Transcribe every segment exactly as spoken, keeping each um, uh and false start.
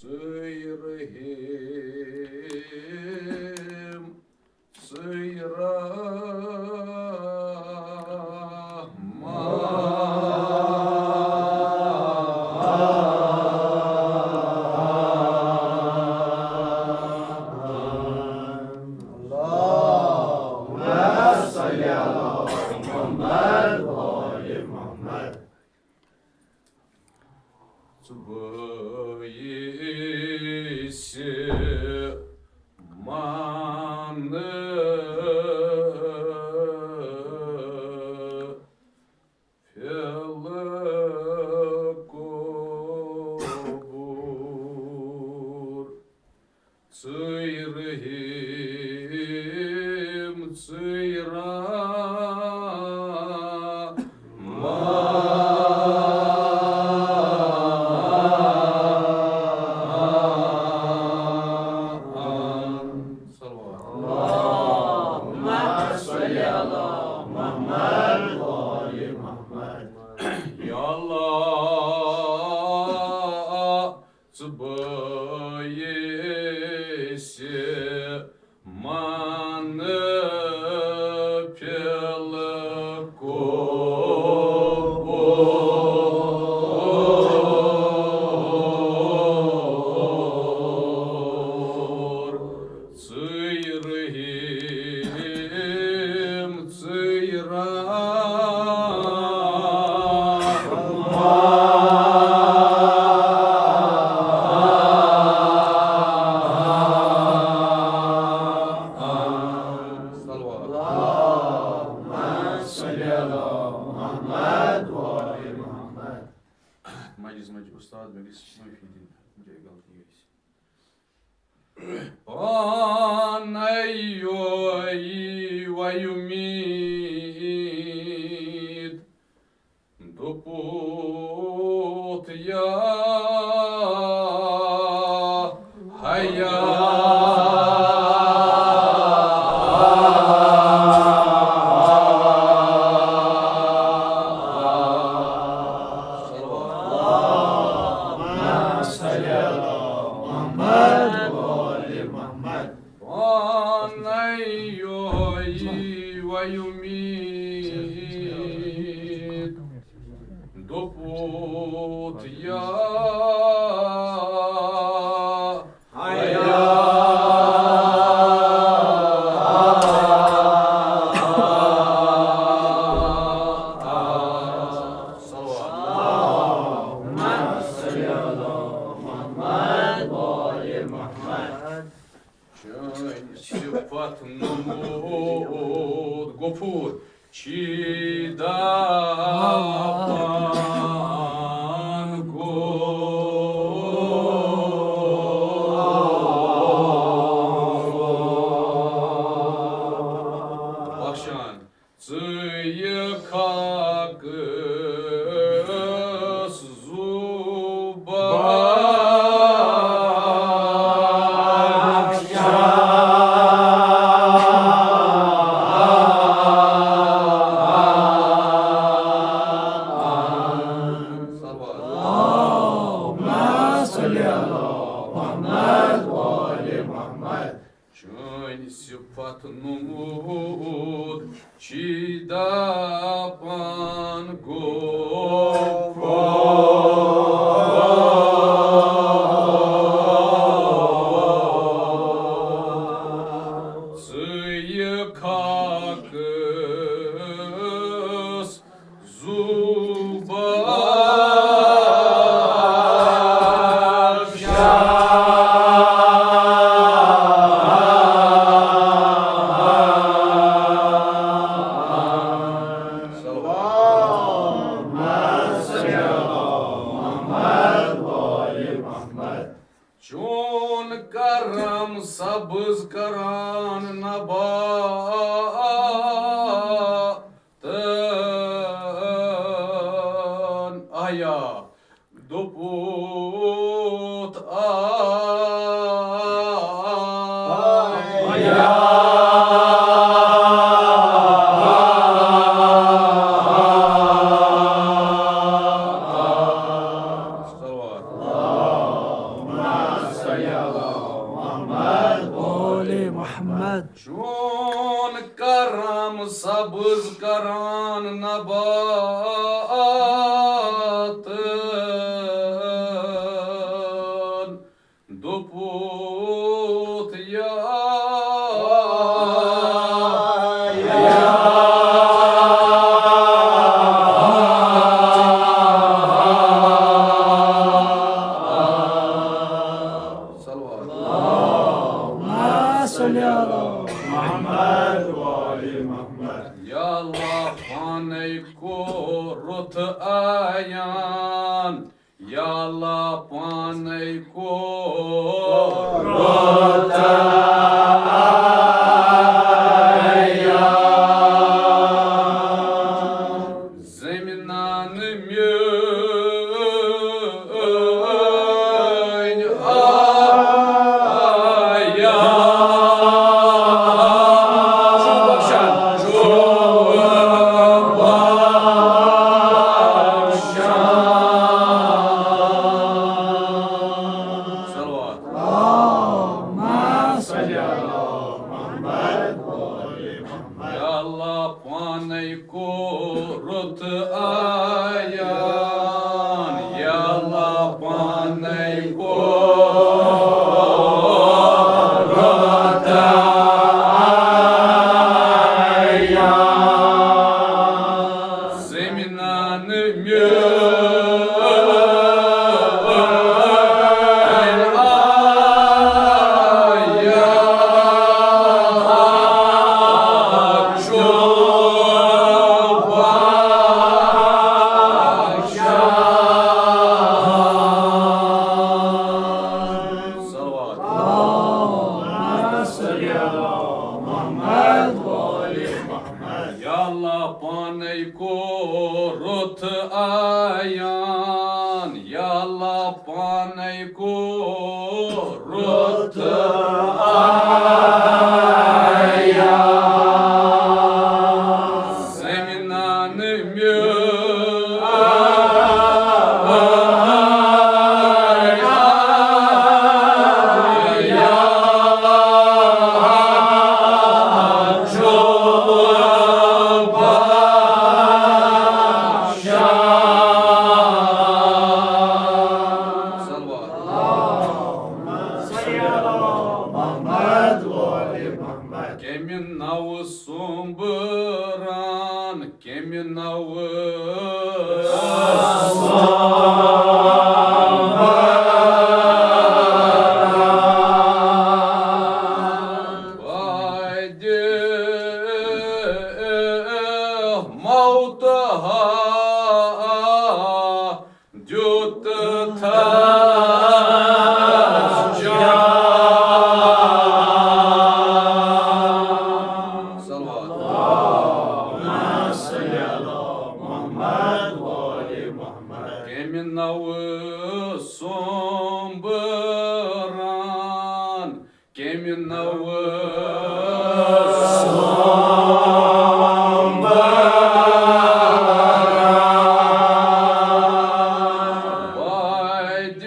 ژٕے رحیم، ژٕے رحمان۔ اللهم صل على محمد وآل محمد۔ ژٕ بٲیِسہِ مانہٕ پھیلہٕ قبوٗر۔ ژٕے رحیم، ژٕے رحمان۔ صلوات۔ اللهم صل على محمد وآل محمد۔ یا اللہ، ژٕ بٲیِسہِ مانہٕ پھیلہٕ قبوٗر۔ ژٕے رحیم، ژٕے رحمان۔ صلوات۔ اللهم صل على محمد وآل محمد۔ مجلس منٛز چھُ اُستاد، مےٚ گژھِ معٲفی دِنۍ، مےٚ چھےٚ غلطی گژھِ۔ پانے یویی ویمید دوٚپُتھ یا حیا۔ اللهم صل على محمد وآل محمد۔ پانے یویی ویمید دوٚپُتھ یا حیا۔ صلوات۔ اللهم صل على محمد وآل محمد۔ چٲنۍ صفت نمود غفور چھی داپان گو۔ بخشان۔ ژٕے خاکس زُو بخشان۔ صلوات۔ اللهم صل على محمد وآل محمد۔ چٲنۍ صفت نمود چھی داپان گو۔ ژٕے خاکس زُو بخشان۔ صلوات۔ اللهم صل على محمد وآل محمد۔ چون کرم سبز کران نبات تن آیا دوٚپُتھ آیا۔ صلوات۔ اللهم چون کرم سبز کران نباتن دوٚپُتھ یا، یا۔ صلوات۔ اللہم صل علی محمد و آل محمد۔ یا اللہ پانے کوٚرُتھ عیان، یا اللہ پانے کوٚرُتھ عیان۔ زٔمیٖنن میٲنۍ آیا۔ چھُ بخشان، چھُ بخشان۔ صلوات۔ اللہم صل علی محمد و آل محمد۔ یا اللہ پانے کوٚرُتھ عیان، یا اللہ پانے کوٚرُتھ عیان۔ زٔمیٖنن میٲنۍ آیا۔ صلوات۔ یا اللہ پانے کوٚرُتھ عیان، یا اللہ پانے کوٚرُتھ عیان۔ زٔمیٖنن میٲنۍ آیا۔ صلوات۔ کمہِ ناوٕ سومبران، کمہِ ناوٕ؟ بعد موتہا دیُت تھا جان۔ صلوات۔ اللہم صل علی محمد و آل محمد۔ کمہِ ناوٕ سومبران، کمہِ ناوٕ سومبران؟ بعد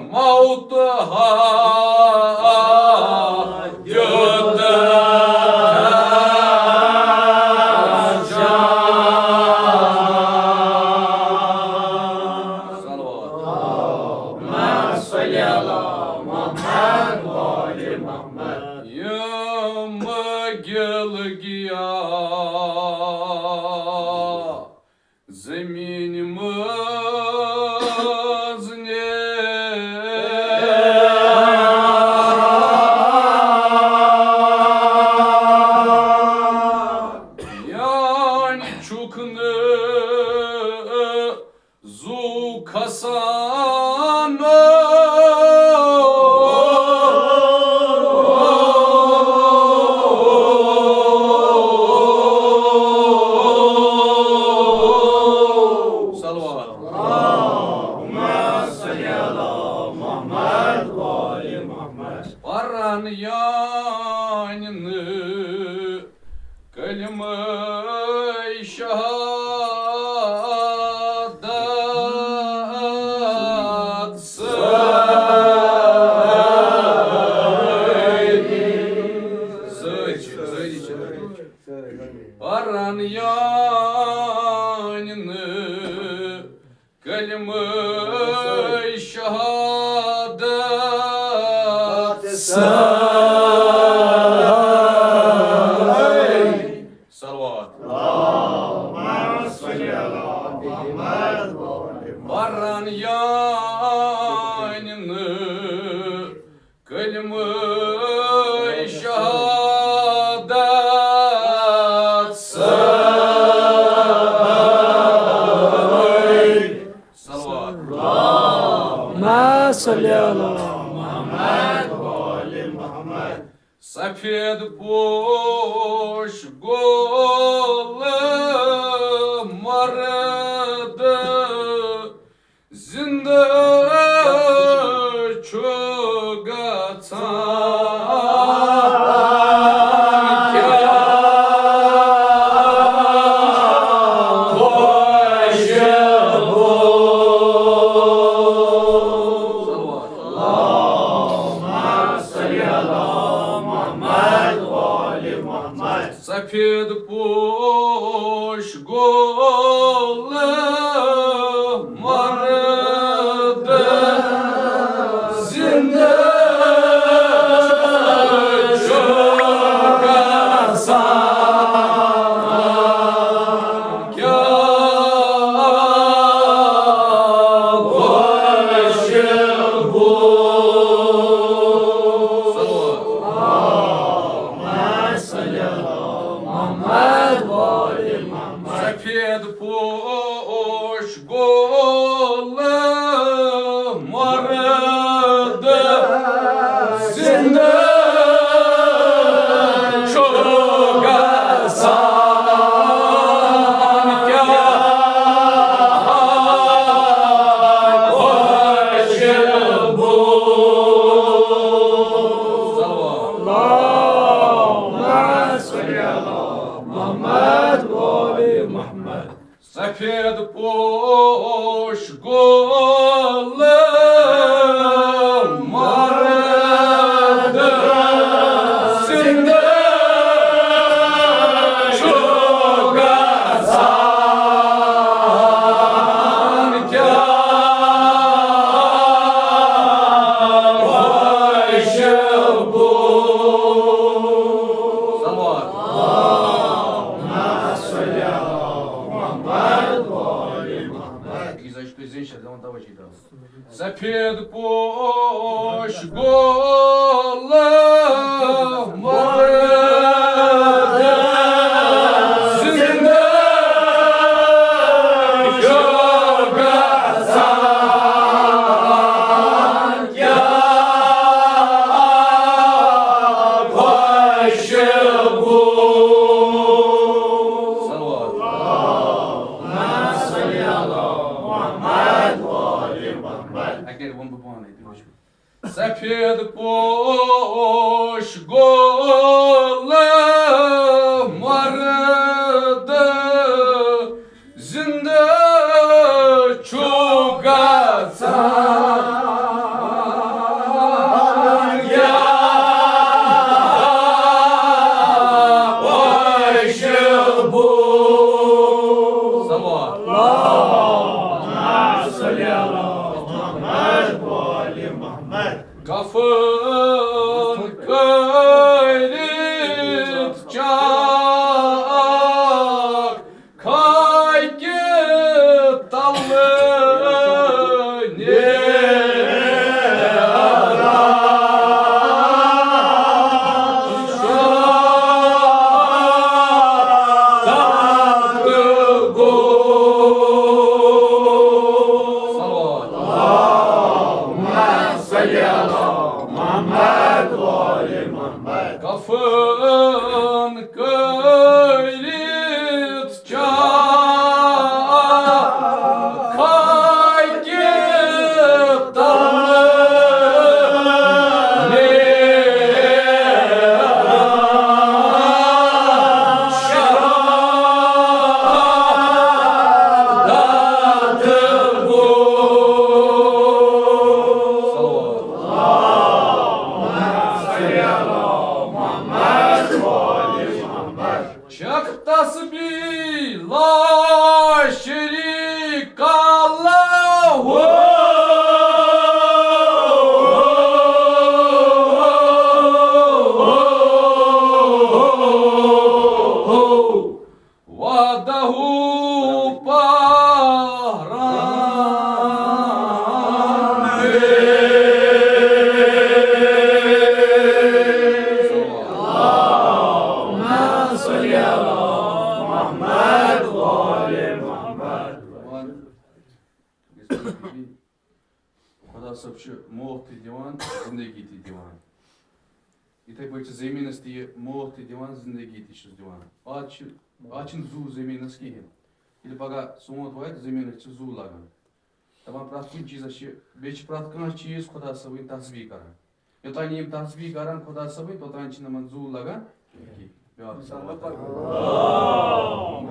موتہا دیُت جان۔ صلوات۔ اللہم صل علی محمد و آل محمد۔ یم گل گیا زمین منز نے، یعنی چھُکھ نہٕ زُو کھسان۔ صلوات۔ اللہم صل علی محمد و آل محمد۔ پرن یانہِ نہٕ کلمہ شہادت سۭتۍ۔ کلمہ شہادت سۭتۍ۔ صلوات۔ پرن یانہِ نہٕ کلمہ شہادت سۭتۍ۔ صلوات۔ اللہم صل علی محمد و آل محمد۔ سفید پوش گول مرد زندہ چھُ گژھان۔ کیٛاہ خوشبو۔ سفید پوش گول مرد زندہ چھُ گژھان۔ کیٛاہ خوشبو۔ سفید پوش گول مرد زندہ چھُ گژھان۔ کیٛاہ خوشبو۔ اللہم صل علی محمد و آل محمد۔ سفید پوش گول مرد زندہ چھُ گژھان۔ کیٛاہ خوشبو۔ صلوات۔ اللہم صل علی محمد و آل محمد۔ یہِ زن چھُ تُہۍ زِنۍ چھِ دِوان توجہ کرُن۔ سفید پوش گول مرد زندہ چھُ گژھان۔ کیٛاہ خوشبو۔ صلوات۔ اَکہِ لَٹہِ ووٚن بہٕ پانَے، تُہۍ وٕچھِو۔ سفید پوش گول مرد زندہ چھُ گژھان۔ کیٛاہ خوشبو۔ صلوات۔ اللہم صل علی محمد و آل محمد۔ کفن کٔرِتھ چاک خاکہِ تلہٕ نیران۔ صلوات۔ اللہم صل علی محمد۔ کِہیٖنۍ۔ خۄدا صٲب چھُ موت تہِ دِوان، زندگی تہِ دِوان۔ یِتھَے پٲٹھۍ چھِ زٔمیٖنَس تہِ یہِ موت تہِ دِوان، زندگی تہِ چھُس دِوان۔ آز چھِ، آز چھِنہٕ زُو زٔمیٖنَس کِہیٖنۍ۔ ییٚلہِ پَگاہ سونٛتھ واتہِ، زٔمیٖنَس چھِ زُو لَگان۔ دَپان پرٛٮ۪تھ کُنہِ چیٖزَس چھِ، بیٚیہِ چھِ پرٛٮ۪تھ کانٛہہ چیٖز خۄدا صٲبٕنۍ تسبیح کَران۔ یوٚتام یِم تسبیح کَران خۄدا صٲبٕنۍ، توٚتام چھِنہٕ یِمَن زُو لَگان کِہیٖنۍ۔ بیٛاکھ صلوات۔ اللهم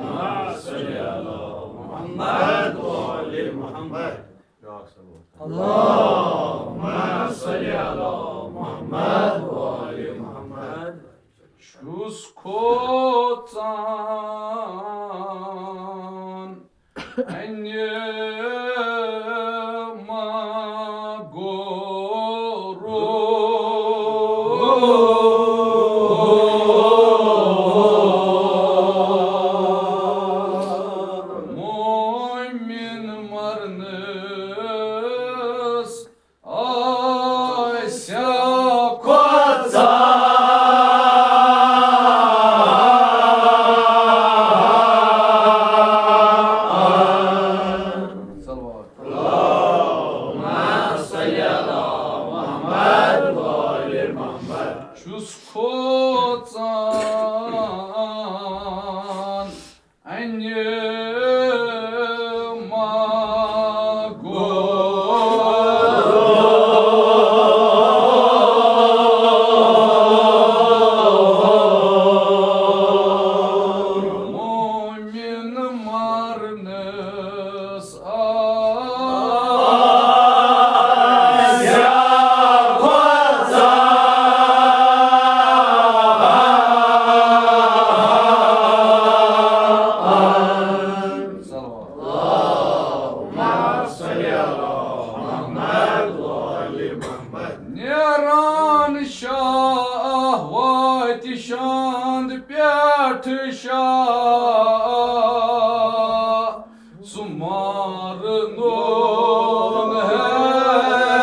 صل على محمد وآل محمد۔ بیٛاکھ صلوات۔ اللهم صل على محمد وآل محمد۔ چھُس کھوژان اَنہِ ما گورو۔ مومن مرنس آسیا کھوژان۔ صلوات۔ اللهم صل على محمد وآل محمد۔ چھُس کھوژان اَنہِ ما گورو۔ مومن مرنس آسیا کھوژان۔ صلوات۔ اللهم صل على محمد وآل محمد۔ نیران شاہ واتہِ شاند پٮ۪ٹھ شاہ، سُہ مارنون ہے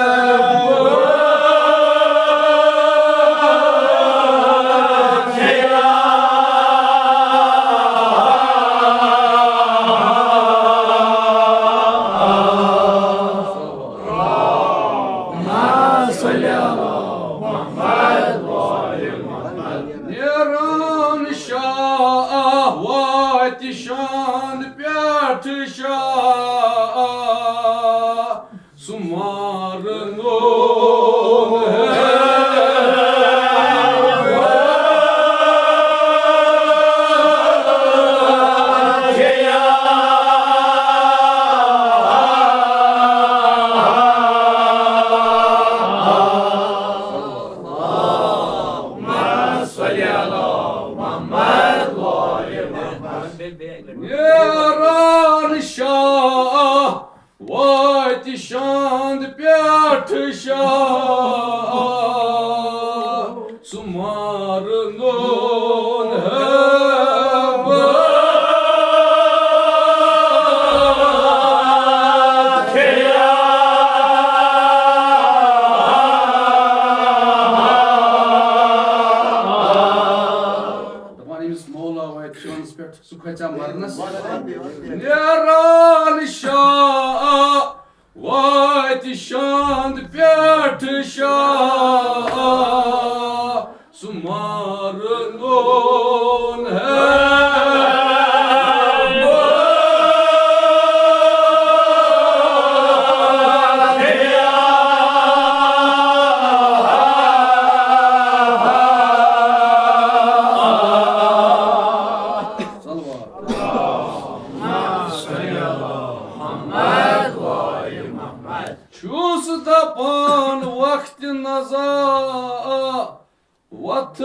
نیران شاہ واتہِ شاند پٮ۪ٹھ شاہ، سُہ مارنون ہے۔ نیران شاہ واتہِ شاند پٮ۪ٹھ شاہ، سُہ مارنون ہے بخیا۔ دَپان أمِس مولا واتہِ شانس پٮ۪ٹھ، سُہ کھژیا مرنس۔ نیران شاہ واتہِ شاند پٮ۪ٹھ شاہ، سُہ مارنون ہے بخیا۔ صلوات۔ اللهم صل على محمد وآل محمد۔ چھُس دپان وقت نزا وتھ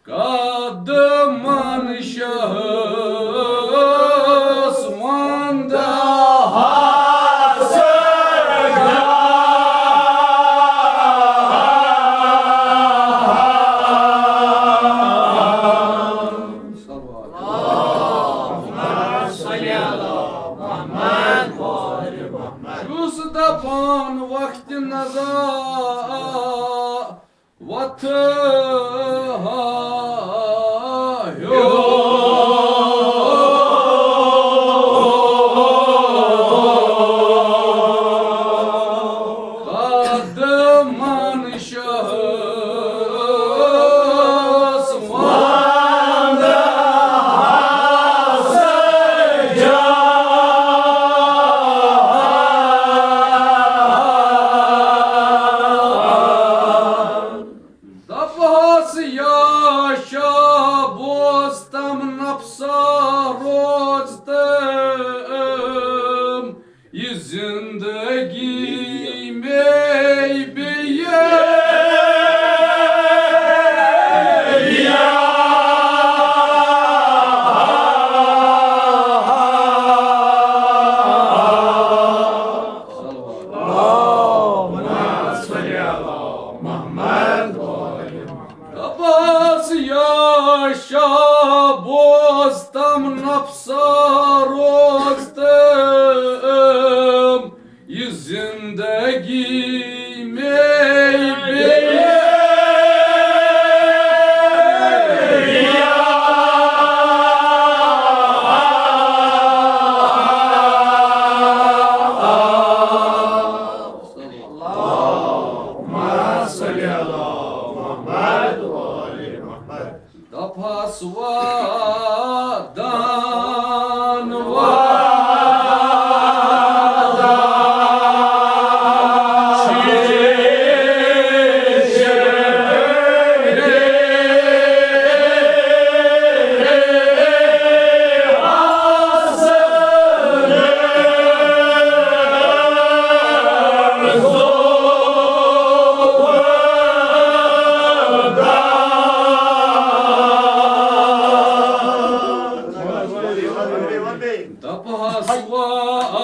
قدمن شہس وندہ ہس۔ وتھٕ ہا ہیوٚر۔ قدمن شہس وندٕ ہسا جان۔ دپہس یا شاہ بوز تم نفسا روز تم یہ زندگی میں بیہ۔ دپہس یا شاہ بوز تم نفسا روز تم یہ زندگی میں بیہ۔ دپہس وعدن وعدن دپہس وعدن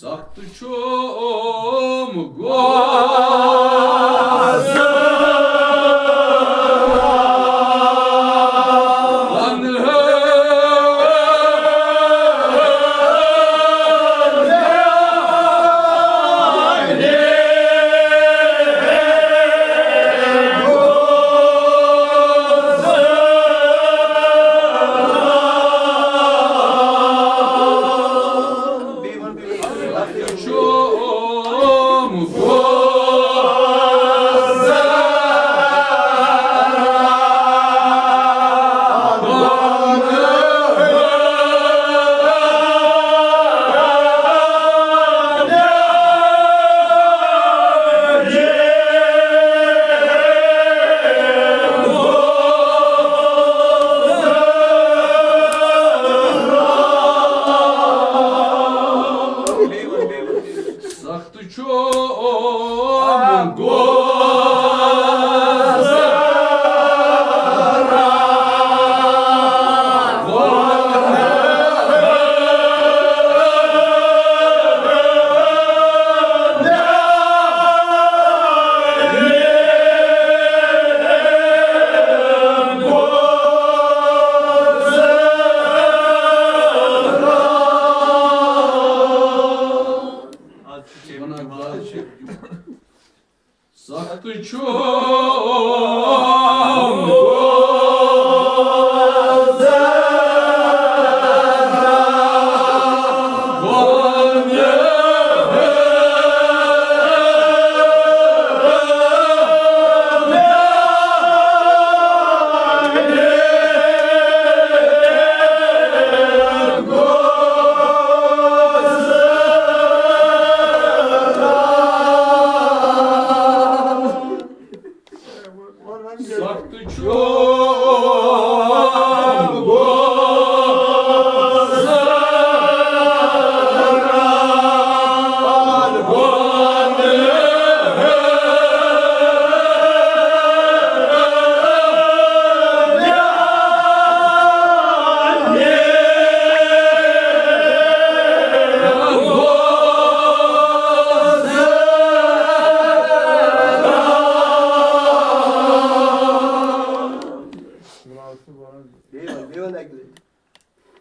سخت چھُم گوٚو سخت چھُم گوٚو سخت چھُم سخت چھُم گوٚو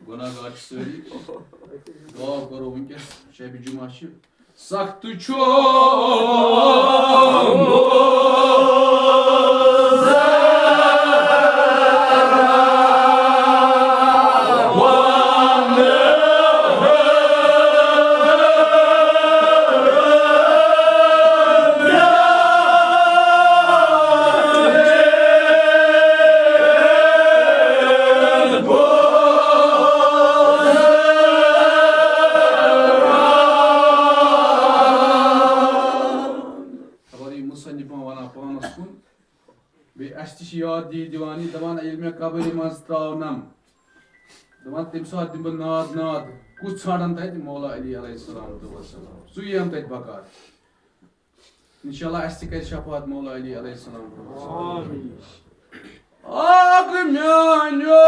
گۄناہ گار چھِ سٲری۔ دعا کرو وٕنکیٚس، شبِ جمعہ چھِ۔ سخت چھُم خبر یہِ مُصنِفَن وَنان پانَس کُن۔ بیٚیہِ اَسہِ تہِ چھِ یاد یی دِوان یہِ، دَپان، ییٚلہِ مےٚ قبرِ منٛز ترٛاونَم، دَپان، تَمہِ ساتہٕ دِمہٕ بہٕ ناد ناد، کُس ژھانٛڈَن تَتہِ؟ مولا علی علیہ السلام تہٕ وسلام، سُے یِیَم تَتہِ بکار۔ اِنشاءاللہ اَسہِ تہِ کَرِ شفاعت مولا علی علیہ السلام تہٕ وسلام۔ آمین۔ اکھ میانیو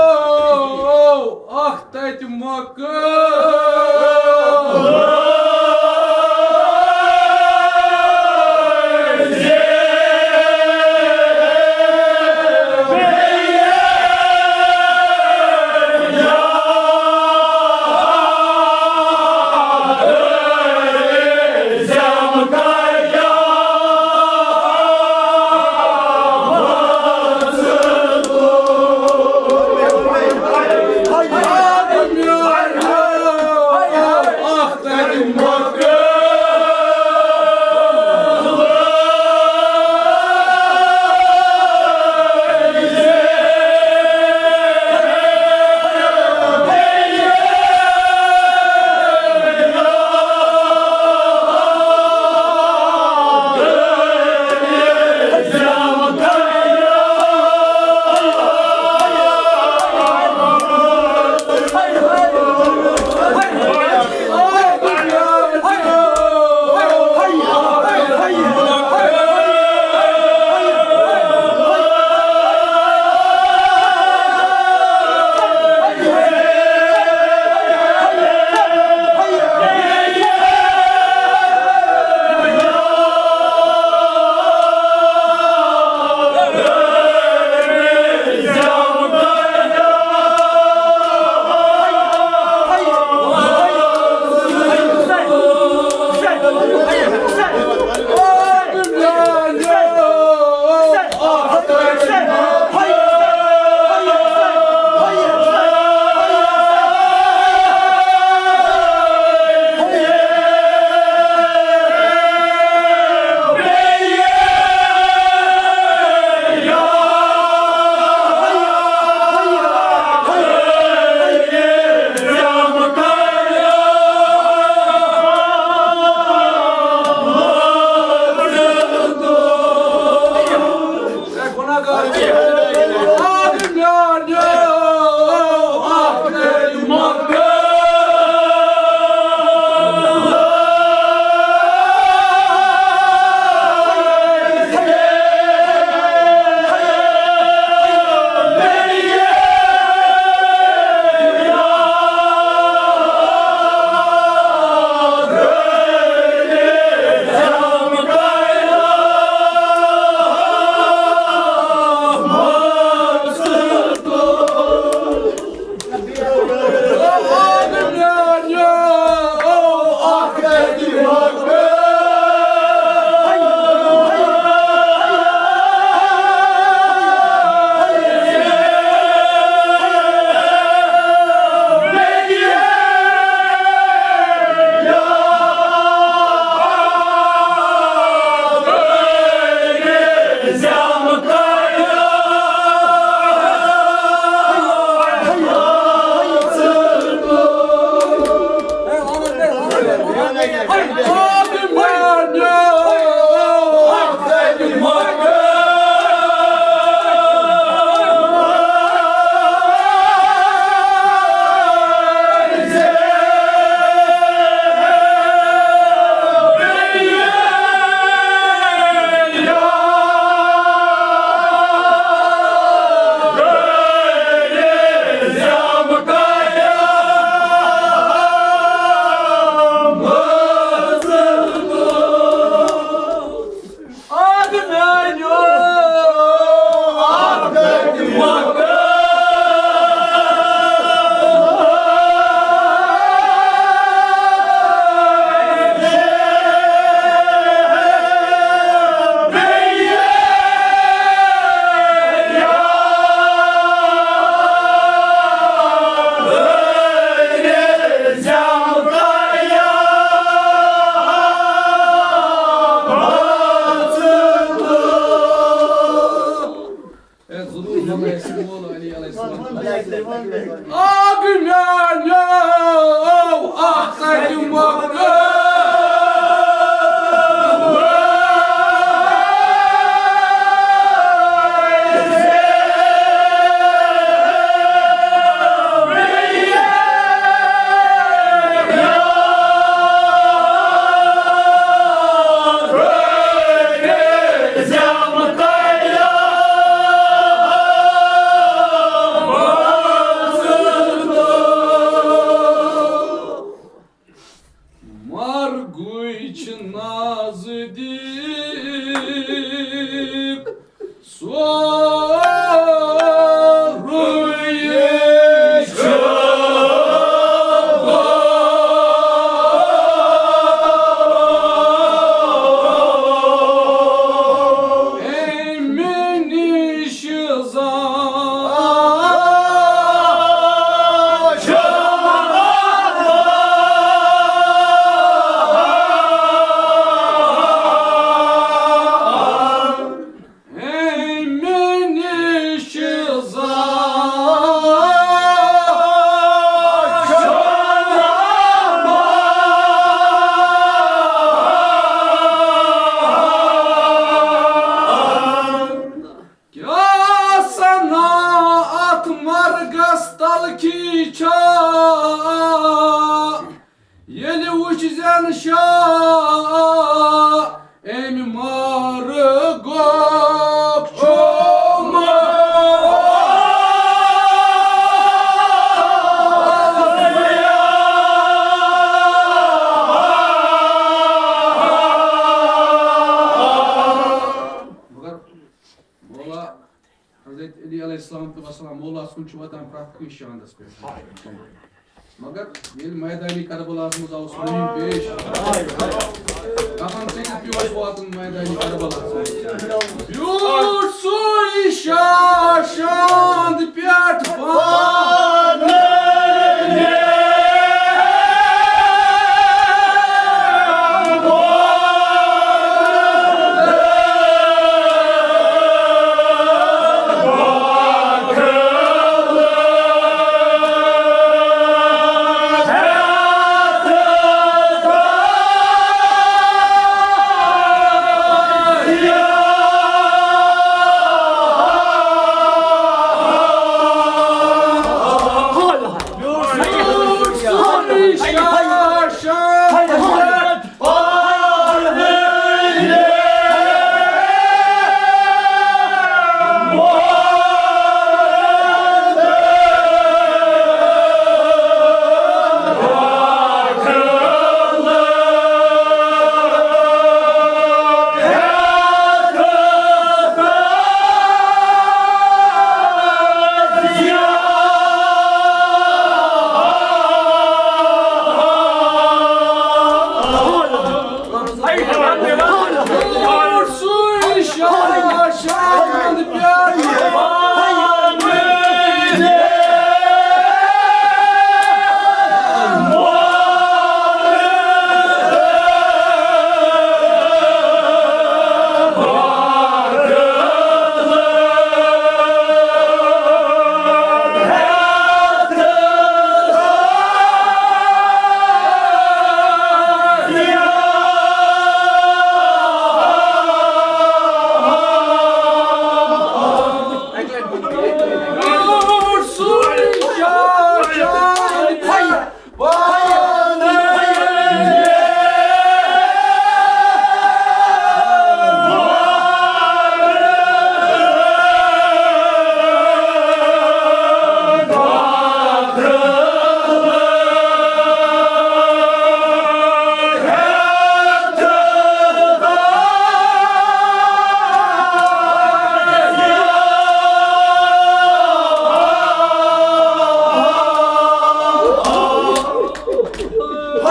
اکھ تتہِ مۄکہٕ۔ اے، ضروٗر وَنو أسۍ مول علی علیہ السلام۔ اکھ میانیو، اکھ تَتہِ مۄکھ۔ مرگٕے چھِ نزدیٖک، سورُے چھُ اَمہِ نِش زان۔ اَمہِ نِش زان۔ کیٛاہ سنا اتھ مرگس تلخی چھا، ییٚلہِ وُچھ زٮ۪ن شاہ امہِ مرگُک چھُ۔ مگر مولا حضرت علی علیہ السلام تہٕ وسلام مولا سُنٛد چھُ واتان پرٛٮ۪تھ کُنہِ شاندَس پٮ۪ٹھ۔ مگر ییٚلہِ میدانِ کربلاہَس منٛز آو سُہ رحیٖم پیش، کفن ژٔٹِتھ پیوٚو اَسہِ واتُن میدانِ کربلاہَس منٛز۔ بیوٗٹھ سُے شاہ شاند پٮ۪ٹھ پانہٕ۔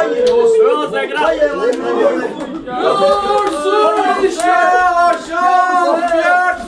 یوٗر سُے شاہ شان پٮ۪ٹھ۔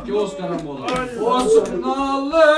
کیٛاہ اوس کران بولان؟ اوس نالہٕ۔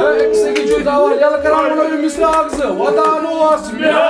أکِس أکِس چھُ دعوت یَلہٕ کران، وَنو یہِ مِصرا اکھ زٕ۔ وطن اوس میانہِ۔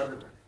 Quarterback.